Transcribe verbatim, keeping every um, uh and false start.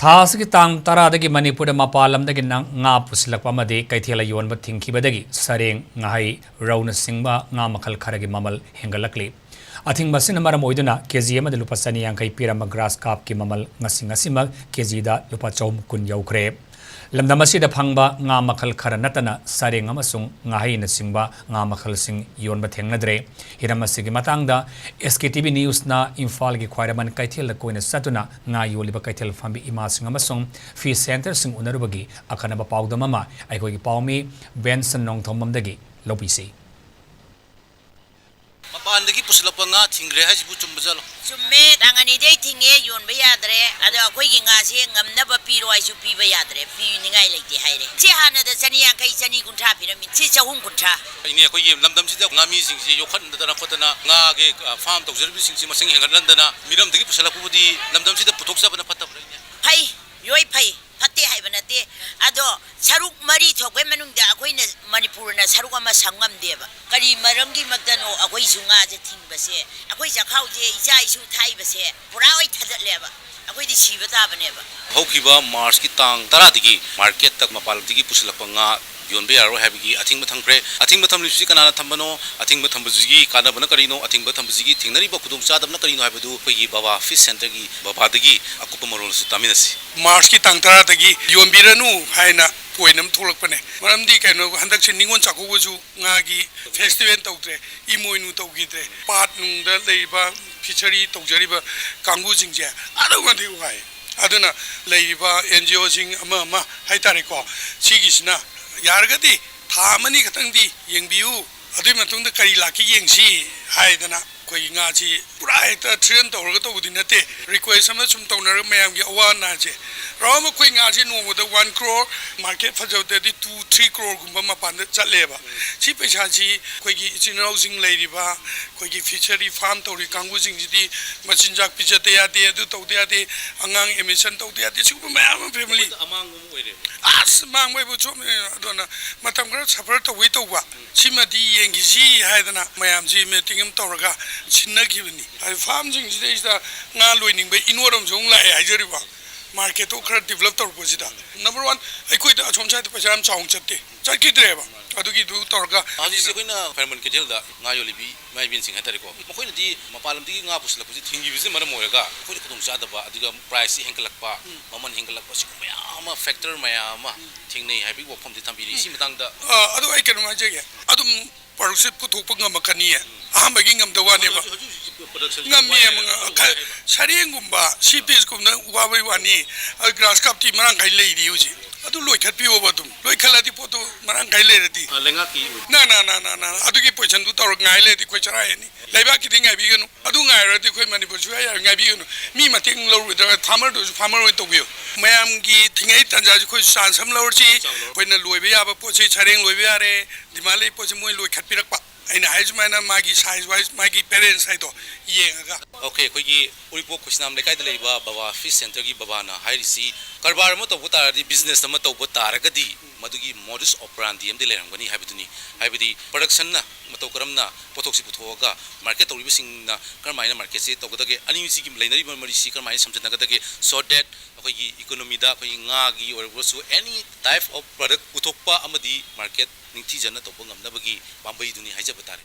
ꯊꯥ ꯑꯁꯤꯒꯤ ꯇꯥꯡ ꯇꯔꯥꯗꯒꯤ ꯃꯅꯤꯄꯨꯔꯗ ꯃꯄꯥꯟ ꯂꯝꯗꯒꯤ ꯅ-, ꯉꯥ ꯄꯨꯁꯤꯜꯂꯛꯄ ꯑꯃꯗꯤ ꯀꯩꯊꯦꯜꯗ ꯌꯣꯟꯕ ꯊꯤꯡꯈꯤꯕꯗꯒꯤ ꯁꯔꯦꯡ, ꯉꯥꯍꯩ, ꯔꯧꯅꯆꯤꯡꯕ ꯉꯥ ꯃꯈꯜ ꯈꯔꯒꯤ ꯃꯃꯜ ꯍꯦꯟꯒꯠꯂꯛꯂꯤ꯫ ꯑꯊꯤꯡꯕ ꯑꯁꯤꯅ ꯃꯔꯝ ꯑꯣꯏꯗꯨꯅ ꯀꯦ ꯖꯤ ꯑꯃꯗ ꯂꯨꯄꯥ ꯆꯅꯤ ꯌꯥꯡꯈꯩ ꯄꯤꯔꯝꯕ ꯒ꯭ꯔꯥꯁ ꯀꯥꯞꯀꯤ ꯃꯃꯜ ꯉꯁꯤ, ꯉꯁꯤꯃꯛ ꯀꯦ ꯖꯤꯗ ꯂꯨꯄꯥ ꯆꯍꯨꯝ ꯀꯨꯟ ꯌꯧꯈ꯭ꯔꯦ꯫ ꯂꯝꯗꯝ ꯑꯁꯤꯗ ꯐꯪꯕ ꯉꯥ ꯃꯈꯜ ꯈꯔ ꯅꯠꯇꯅ ꯁꯔꯦꯡ ꯑꯃꯁꯨꯡ ꯉꯥꯍꯩꯅꯆꯤꯡꯕ ꯉꯥ ꯃꯈꯜꯁꯤꯡ ꯌꯣꯟꯕ ꯊꯦꯡꯅꯗ꯭ꯔꯦ꯫ ꯍꯤꯔꯝ ꯑꯁꯤꯒꯤ ꯃꯇꯥꯡꯗ ꯑꯦꯁ ꯀꯦ ꯇꯤ ꯚꯤ ꯅ꯭ꯌꯨꯁꯅ ꯏꯝꯐꯥꯜꯒꯤ ꯈ꯭ꯋꯥꯏꯔꯝꯕꯟ ꯀꯩꯊꯦꯜꯗ ꯀꯣꯏꯅ ꯆꯠꯇꯨꯅ ꯉꯥ ꯌꯣꯜꯂꯤꯕ ꯀꯩꯊꯦꯜ ꯐꯝꯕꯤ ꯏꯃꯥꯁꯤꯡ ꯑꯃꯁꯨꯡ ꯐꯤꯁ ꯁꯦꯟꯇꯔꯁꯤꯡ ꯎꯅꯔꯨꯕꯒꯤ ꯑꯈꯟꯅꯕ ꯄꯥꯎꯗꯝ ꯑꯃ ꯑꯩꯈꯣꯏꯒꯤ ꯄꯥꯎꯃꯤ ꯕꯦꯟꯁꯟ ꯅꯣꯡꯊꯣꯝꯕꯝꯗꯒꯤ ꯂꯧꯕꯤꯁꯤ꯫ ꯃꯄꯥꯟꯗꯒꯤ ꯄꯨꯁꯤꯜꯂꯛꯄ ꯉꯥ ꯊꯤꯡꯈ꯭ꯔꯦ ꯍꯥꯏꯁꯤꯕꯨ ꯆꯨꯝꯕꯖꯥꯠꯂꯣ? ꯆꯨꯝꯃꯦ, ꯇꯥꯡ ꯑꯅꯤꯗꯩ ꯊꯤꯡꯉꯦ, ꯌꯣꯟꯕ ꯌꯥꯗ꯭ꯔꯦ꯫ ꯑꯗꯣ ꯑꯩꯈꯣꯏꯒꯤ ꯉꯥꯁꯦ ꯉꯝꯅꯕ ꯄꯤꯔꯣ ꯍꯥꯏꯁꯨ ꯄꯤꯕ ꯌꯥꯗ꯭ꯔꯦ, ꯄꯤꯅꯤꯡꯉꯥꯏ ꯂꯩꯇꯦ ꯍꯥꯏꯔꯦ꯫ ꯁꯤ ꯍꯥꯟꯅꯗ ꯆꯅꯤ ꯌꯥꯡꯈꯩ, ꯆꯅꯤ ꯀꯨꯟꯊ꯭ꯔꯥ ꯄꯤꯔꯝꯃꯤ, ꯁꯤ ꯆꯍꯨꯝ ꯀꯨꯟꯊ꯭ꯔꯥ꯫ ꯏꯅꯦ, ꯑꯩꯈꯣꯏꯒꯤ ꯂꯝꯗꯝꯁꯤꯗ ꯉꯥꯃꯤꯁꯤꯡꯁꯤ ꯌꯣꯛꯈꯠꯅꯗꯅ ꯈꯣꯠꯇꯅ ꯉꯥꯒꯤ, ꯑ, ꯐꯥꯔꯝ ꯇꯧꯖꯔꯤꯕꯁꯤꯡꯁꯤ ꯃꯁꯤꯡ ꯍꯦꯟꯒꯠꯍꯟꯗꯅ ꯃꯤꯔꯝꯗꯒꯤ ꯄꯨꯁꯤꯜꯂꯛꯄꯕꯨꯗꯤ ꯂꯝꯗꯝꯁꯤꯗ ꯄꯨꯊꯣꯛꯆꯕꯅ ꯐꯠꯇꯕ꯭ꯔꯥ, ꯏꯅꯦ? ꯐꯩ, ꯂꯣꯏ ꯐꯩ꯫ ꯐꯠꯇꯦ ꯍꯥꯏꯕ ꯅꯠꯇꯦ, ꯑꯗꯣ ꯁꯔꯨꯛ ꯃꯔꯤ ꯊꯣꯛꯄꯩ ꯃꯅꯨꯡꯗ ꯑꯩꯈꯣꯏꯅ, ꯃꯅꯤꯄꯨꯔꯅ ꯁꯔꯨꯛ ꯑꯃ ꯁꯝ ꯉꯝꯗꯦꯕ꯫ ꯀꯔꯤ ꯃꯔꯝꯒꯤꯃꯛꯇꯅꯣ ꯑꯩꯈꯣꯏꯁꯨ ꯉꯥꯁꯦ ꯊꯤꯡꯕꯁꯦ? ꯑꯩꯈꯣꯏ ꯆꯥꯛꯈꯥꯎꯁꯦ, ꯏꯆꯥ ꯏꯁꯨ ꯊꯥꯛꯏꯕꯁꯦ ꯄꯨꯔꯥ ꯑꯣꯏ ꯊꯥꯗꯠꯂꯦꯕ, ꯑꯩꯈꯣꯏꯗꯤ ꯁꯤꯕ ꯇꯥꯕꯅꯦꯕ꯫ ꯍꯧꯈꯤꯕ ꯃꯥꯔꯆꯀꯤ ꯇꯥꯡ ꯇꯔꯥꯗꯒꯤ ꯃꯥꯔꯀꯦꯠꯇ ꯃꯄꯥꯟ ꯂꯝꯗꯒꯤ ꯄꯨꯁꯤꯜꯂꯛꯄ ꯉꯥ ꯌꯣꯟꯕ ꯌꯥꯔꯔꯣꯏ ꯍꯥꯏꯕꯒꯤ ꯑꯊꯤꯡꯕ ꯊꯝꯈ꯭ꯔꯦ꯫ ꯑꯊꯤꯡꯕ ꯊꯝꯂꯤꯕꯁꯤ ꯀꯅꯥꯅ ꯊꯝꯕꯅꯣ? ꯑꯊꯤꯡꯕ ꯊꯝꯕꯁꯤꯒꯤ ꯀꯥꯟꯅꯕꯅ ꯀꯔꯤꯅꯣ? ꯑꯊꯤꯡꯕ ꯊꯝꯕꯁꯤꯒꯤ ꯊꯦꯡꯅꯔꯤꯕ ꯈꯨꯗꯣꯡꯆꯥꯗꯕꯅ ꯀꯔꯤꯅꯣ ꯍꯥꯏꯕꯗꯨ ꯑꯩꯈꯣꯏꯒꯤ ꯕꯕꯥ ꯐꯤꯁ ꯁꯦꯟꯇꯔꯒꯤ ꯕꯕꯥꯗꯒꯤ ꯑꯀꯨꯞꯄ ꯃꯔꯣꯜꯁꯨ ꯇꯥꯃꯤꯟꯅꯁꯤ꯫ ꯃꯥꯔꯆꯀꯤ ꯇꯥꯡ ꯇꯔꯥꯗꯒꯤ ꯌꯣꯟꯕꯤꯔꯅꯨ ꯍꯥꯏꯅ ꯄꯣꯏꯟ ꯑꯃ ꯊꯣꯛꯂꯛꯄꯅꯦ꯫ ꯃꯔꯝꯗꯤ ꯀꯩꯅꯣ, ꯍꯟꯗꯛꯁꯦ ꯅꯤꯉꯣꯜ ꯆꯥꯛꯀꯧꯕꯁꯨ ꯉꯥꯒꯤ ꯐꯦꯁꯇꯤꯚꯦꯜ ꯇꯧꯗ꯭ꯔꯦ, ꯏꯃꯣꯏꯅꯨ ꯇꯧꯈꯤꯗ꯭ꯔꯦ, ꯄꯥꯠ ꯅꯨꯡꯗ ꯂꯩꯔꯤꯕ ꯐꯤꯁꯔꯤ ꯇꯧꯖꯔꯤꯕ ꯀꯥꯡꯕꯨꯁꯤꯡꯁꯦ ꯑꯗꯨꯛꯀꯤ ꯃꯇꯤꯛ ꯋꯥꯏ꯫ ꯑꯗꯨꯅ ꯂꯩꯔꯤꯕ ꯑꯦꯟ ꯖꯤ ꯑꯣꯁꯤꯡ ꯑꯃ ꯑꯃ ꯍꯥꯏꯇꯥꯔꯦꯀꯣ, ꯁꯤꯒꯤꯁꯤꯅ ꯌꯥꯔꯒꯗꯤ ꯊꯥ ꯑꯃꯅꯤ ꯈꯛꯇꯪꯗꯤ ꯌꯦꯡꯕꯤꯌꯨ, ꯑꯗꯨꯒꯤ ꯃꯇꯨꯡꯗ ꯀꯔꯤ ꯂꯥꯛꯀꯦ ꯌꯦꯡꯁꯤ ꯍꯥꯏꯗꯅ ꯑꯩꯈꯣꯏꯒꯤ ꯉꯥꯁꯤ ꯄꯨꯔꯥ ꯍꯦꯛꯇ ꯊ꯭ꯔꯦꯇꯟ ꯇꯧꯔꯒ ꯇꯧꯕꯗꯤ ꯅꯠꯇꯦ, ꯔꯤꯀ꯭ꯋꯦꯁ ꯑꯃ ꯁꯨꯝ ꯇꯧꯅꯔꯒ ꯃꯌꯥꯝꯒꯤ ꯑꯋꯥ ꯑꯅꯥꯁꯦ꯫ ꯔꯥꯎꯟ ꯑꯩꯈꯣꯏ ꯉꯥꯁꯦ ꯅꯣꯡꯃꯗ ꯋꯥꯟ ꯀ꯭ꯔꯣꯔ, ꯃꯥꯔꯀꯦꯠ ꯐꯖꯕꯗꯗꯤ ꯇꯨ ꯊ꯭ꯔꯤ ꯀ꯭ꯔꯣꯔꯒꯨꯝꯕ ꯃꯄꯥꯟꯗ ꯆꯠꯂꯦꯕ꯫ ꯁꯤ ꯄꯩꯁꯥꯁꯤ ꯑꯩꯈꯣꯏꯒꯤ ꯏꯆꯤꯟ ꯏꯅꯥꯎꯁꯤꯡ ꯂꯩꯔꯤꯕ, ꯑꯩꯈꯣꯏꯒꯤ ꯐꯤꯁꯔꯤ ꯐꯥꯔꯝ ꯇꯧꯔꯤ ꯀꯥꯡꯕꯨꯁꯤꯡꯁꯤꯗꯤ ꯃꯆꯤꯟꯖꯥꯛ ꯄꯤꯖꯗ ꯌꯥꯗꯦ, ꯑꯗꯨ ꯇꯧꯗ ꯌꯥꯗꯦ, ꯑꯉꯥꯡ ꯑꯦꯗꯃꯤꯁꯟ ꯇꯧꯗ ꯌꯥꯗꯦ, ꯁꯤꯒꯨꯝꯕ ꯃꯌꯥꯝ ꯑꯃ ꯐꯦꯃꯤꯂꯤ꯫ ꯑꯃꯥꯡꯕ ꯑꯃ ꯑꯣꯏꯔꯦꯕ꯫ ꯑꯁ, ꯃꯥꯡꯕ ꯍꯥꯏꯕꯨ ꯁꯣꯝ, ꯑꯗꯨꯅ ꯃꯇꯝ ꯈꯔ ꯁꯐꯔ ꯇꯧꯕꯩ ꯇꯧꯕ꯫ ꯁꯤꯃꯗꯤ ꯌꯦꯡꯈꯤꯁꯤ ꯍꯥꯏꯗꯅ ꯃꯌꯥꯝꯁꯤ ꯃꯤꯇꯤꯡ ꯑꯃ ꯇꯧꯔꯒ ꯁꯤꯟꯅꯈꯤꯕꯅꯤ꯫ ꯍꯥꯏꯗꯤ ꯐꯥꯔꯝꯁꯤꯡꯁꯤꯗꯩꯁꯤꯗ ꯉꯥ ꯂꯣꯏꯅꯤꯡꯕ ꯏꯅꯣꯠ ꯑꯃꯁꯨ ꯑꯃꯨꯛ ꯂꯥꯛꯑꯦ ꯍꯥꯏꯖꯔꯤꯕ꯫ ꯃꯥꯔꯀꯦꯠꯇꯨ ꯈꯔ ꯗꯤꯕꯂꯞ ꯇꯧꯔꯛꯄꯁꯤꯗ, ꯅꯝꯕꯔ ꯋꯥꯟ, ꯑꯩꯈꯣꯏꯗ ꯑꯁꯣꯝ ꯁꯥꯏꯗ ꯄꯩꯁꯥ ꯌꯥꯝ ꯆꯥꯎꯅ ꯆꯠꯇꯦ, ꯆꯠꯈꯤꯗ꯭ꯔꯦꯕ꯫ ꯑꯗꯨꯒꯤꯗꯨ ꯇꯧꯔꯒ ꯍꯧꯖꯤꯛꯁꯦ ꯑꯩꯈꯣꯏꯅ ꯈ꯭ꯋꯥꯏꯔꯝꯕꯟ ꯀꯩꯊꯦꯜꯗ ꯉꯥ ꯌꯣꯜꯂꯤꯕꯤ ꯏꯃꯥ ꯏꯕꯦꯟꯁꯤꯡ ꯍꯥꯏꯇꯥꯔꯦꯀꯣ, ꯃꯈꯣꯏꯅꯗꯤ ꯃꯄꯥꯟ ꯂꯝꯗꯒꯤ ꯉꯥ ꯄꯨꯁꯤꯜꯂꯛꯄꯁꯦ ꯊꯤꯡꯈꯤꯕꯁꯤꯅ ꯃꯔꯝ ꯑꯣꯏꯔꯒ ꯑꯩꯈꯣꯏꯗ ꯈꯨꯗꯣꯡꯆꯥꯗꯕ, ꯑꯗꯨꯒ ꯄ꯭ꯔꯥꯏꯁꯁꯤ ꯍꯦꯟꯒꯠꯂꯛꯄ, ꯃꯃꯜ ꯍꯦꯟꯒꯠꯂꯛꯄ, ꯁꯤꯒꯨꯝꯕ ꯃꯌꯥꯝ ꯑꯃ, ꯐꯦꯛꯇꯔ ꯃꯌꯥꯝ ꯑꯃ ꯊꯦꯡꯅꯩ ꯍꯥꯏꯕꯒꯤ ꯋꯥꯐꯝꯁꯦ ꯊꯝꯕꯤꯔꯤ꯫ ꯁꯤ ꯃꯇꯥꯡꯗ ꯑ, ꯑꯗꯨ ꯑꯩ ꯀꯩꯅꯣꯝ ꯍꯥꯏꯖꯒꯦ, ꯑꯗꯨꯝ ꯄ꯭ꯔꯗꯛꯁꯟ ꯄꯨꯊꯣꯛꯄ ꯉꯝꯃꯛꯀꯅꯤꯌꯦ꯫ ꯑꯍꯥꯟꯕꯒꯤ ꯉꯝꯗ ꯋꯥꯅꯦꯕ꯫ ꯉꯝꯃꯤ, ꯈꯔ ꯁꯔꯦꯡꯒꯨꯝꯕ, ꯁꯤ ꯄꯤꯁꯀꯨꯝꯕꯗ ꯋꯥꯕꯩ ꯋꯥꯅꯤ꯫ ꯑꯗꯨ ꯒ꯭ꯔꯥꯁ ꯀꯥꯞꯇꯤ ꯃꯔꯥꯡ ꯀꯥꯏ ꯂꯩꯔꯤ ꯍꯧꯖꯤꯛ꯫ ꯑꯗꯨ ꯂꯣꯏꯈꯠꯄꯤꯌꯣꯕ ꯑꯗꯨꯝ꯫ ꯂꯣꯏꯈꯠꯂꯗꯤ ꯄꯣꯠꯇꯨ ꯃꯔꯥꯡ ꯀꯥꯏ ꯂꯩꯔꯗꯤ꯫ ꯑ, ꯂꯩꯉꯥꯛꯀꯤ ꯅ ꯅ ꯅ ꯅ ꯅ ꯑꯗꯨꯒꯤ ꯄꯣꯖꯤꯁꯟꯗꯨ ꯇꯧꯔ ꯉꯥꯏ ꯂꯩꯔꯗꯤ ꯑꯩꯈꯣꯏ ꯆꯔꯥ ꯍꯦꯟꯅꯤ꯫ ꯂꯩꯕꯥꯛꯀꯤꯗꯤ ꯉꯥꯏꯕꯤꯒꯅꯨ꯫ ꯑꯗꯨ ꯉꯥꯏꯔꯗꯤ ꯑꯩꯈꯣꯏ ꯃꯅꯤꯄꯨꯔ ꯁꯨꯡꯌꯥ ꯌꯥꯔꯣꯏ꯫ ꯉꯥꯏꯕꯤꯒꯅꯨ꯫ ꯃꯤ ꯃꯇꯦꯡ ꯂꯧꯔꯨꯗ꯭ꯔꯒ ꯐꯥꯔꯃꯔꯗꯨꯁꯨ ꯐꯥꯔꯃꯔ ꯑꯣꯏꯅ ꯇꯧꯕꯤꯌꯨ꯫ ꯃꯌꯥꯝꯒꯤ ꯊꯤꯡꯉꯩ ꯇꯥꯟꯖꯥꯁꯤ ꯑꯩꯈꯣꯏ ꯆꯥꯟꯁ ꯑꯃ ꯂꯧꯔꯁꯤ꯫ ꯑꯩꯈꯣꯏꯅ ꯂꯣꯏꯕ ꯌꯥꯕ ꯄꯣꯠꯁꯤ ꯁꯔꯦꯡ ꯂꯣꯏꯕ ꯌꯥꯔꯦ꯫ ꯗꯤꯃꯥꯟ ꯂꯩ ꯄꯣꯠꯁꯤ ꯃꯣꯏ ꯂꯣꯏꯈꯠꯄꯤꯔꯛꯄ꯫ ꯑꯩꯅ ꯍꯥꯏ ꯁꯨꯃꯥꯏꯅ ꯃꯥꯒꯤ ꯁꯥꯏꯖ ꯋꯥꯏꯖ ꯃꯥꯒꯤ ꯄꯦꯔꯦꯟꯁ ꯍꯥꯏꯗꯣ ꯌꯦꯡꯉꯒ꯫ ꯑꯣꯀꯦ, ꯑꯩꯈꯣꯏꯒꯤ ꯎꯔꯤꯄꯣꯛ ꯈꯣꯏꯁꯅꯥꯝ ꯂꯩꯀꯥꯏꯗ ꯂꯩꯔꯤꯕ ꯕꯕꯥ ꯐꯤꯁ ꯁꯦꯟꯇꯔꯒꯤ ꯕꯕꯥꯅ ꯍꯥꯏꯔꯤꯁꯤ, ꯀꯔꯕꯥꯔ ꯑꯃ ꯇꯧꯕ ꯇꯥꯔꯗꯤ, ꯕꯤꯖꯤꯅꯦꯁ ꯑꯃ ꯇꯧꯕ ꯇꯥꯔꯒꯗꯤ ꯃꯗꯨꯒꯤ ꯃꯣꯗꯁ ꯑꯣꯄꯔꯥꯟꯗꯤ ꯑꯃꯗꯤ ꯂꯩꯔꯝꯒꯅꯤ ꯍꯥꯏꯕꯗꯨꯅꯤ꯫ ꯍꯥꯏꯕꯗꯤ ꯄ꯭ꯔꯗꯛꯁꯟꯅ ꯃꯇꯧ ꯀꯔꯝꯅ ꯄꯣꯠꯊꯣꯛꯁꯤ ꯄꯨꯊꯣꯛꯑꯒ ꯃꯥꯔꯀꯦꯠ ꯇꯧꯔꯤꯕꯁꯤꯡꯅ ꯀꯔꯝꯍꯥꯏꯅ ꯃꯥꯔꯀꯦꯠꯁꯦ ꯇꯧꯒꯗꯒꯦ, ꯑꯅꯤꯁꯤꯒꯤ ꯂꯩꯅꯔꯤꯕ ꯃꯔꯤꯁꯤ ꯀꯔꯝꯍꯥꯏꯅ ꯁꯝꯖꯟꯅꯒꯗꯒꯦ, so that ꯑꯩꯈꯣꯏꯒꯤ ꯏꯀꯣꯅꯣꯃꯤꯗ ꯑꯩꯈꯣꯏꯒꯤ ꯉꯥꯒꯤ ꯑꯣꯏꯔꯕꯁꯨ any type of product ꯄꯨꯊꯣꯛꯄ ꯑꯃꯗꯤ ꯃꯥꯔꯀꯦꯠ ꯅꯤꯡꯊꯤꯖꯅ ꯇꯧꯕ ꯉꯝꯅꯕꯒꯤ ꯄꯥꯝꯕꯩꯗꯨꯅꯤ ꯍꯥꯏꯖꯕ ꯇꯥꯔꯦ꯫